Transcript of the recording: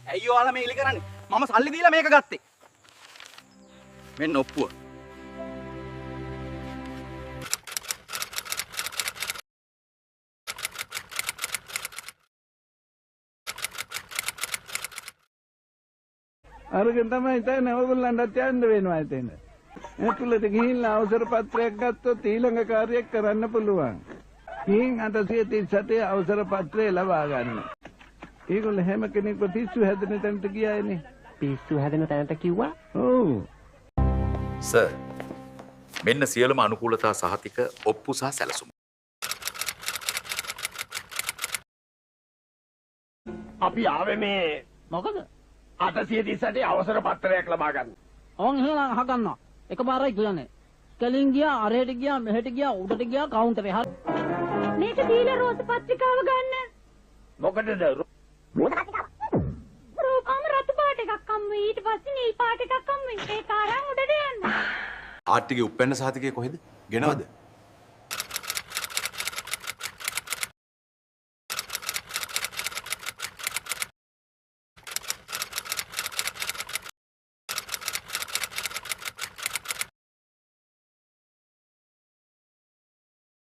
ඇයි ඔයාලා මේ ඉලි කරන්නේ? මම සල්ලි දීලා මේක ගත්තේ. මෙන්න ඔප්පුව. අරගෙන තමයි තැන ඔයගොල්ලන්ටත් යන්න වෙනවා එතන. ඇතුළට ගිහිල්ලා අවසර පත්‍රයක් ගත්තොත් ඊළඟ කාර්යයක් කරන්න පුළුවන්. ගිහින් 838 අවසර පත්‍රය ලබා ගන්න. ඒගොල්ලෝ හැම කෙනෙක්ම පිස්සු හැදෙන තැනට ගියානේ. පිස්සු හැදෙන තැනට කිව්වා? ඔව්. සර්, මෙන්න සියලුම අනුකූලතා සහතික ඔප්පු සහ සැලසුම්. අපි ආවේ මේ මොකද? 838 අවසර පත්‍රයක් ලබා ගන්න. ඕන් එහෙනම් අහගන්නවා. එකපාරයි කියන්නේ. කෙලින් ගියා, අරහෙට ගියා, මෙහෙට ගියා, උඩට ගියා, කවුන්ටරේ. හරි. මේක දීලා රෝස පත්‍රිකාව ගන්න. මොකටද? රෝකාම රතු පාට එකක් හම්බ වෙයි. ඊට පස්සේ නිල් පාට එකක් හම්බ වෙයි. ඒක අරන් උඩට යන්න. ආට්ටිගේ උප්පැන්න සහතිකය කොහෙද? ගෙනවද?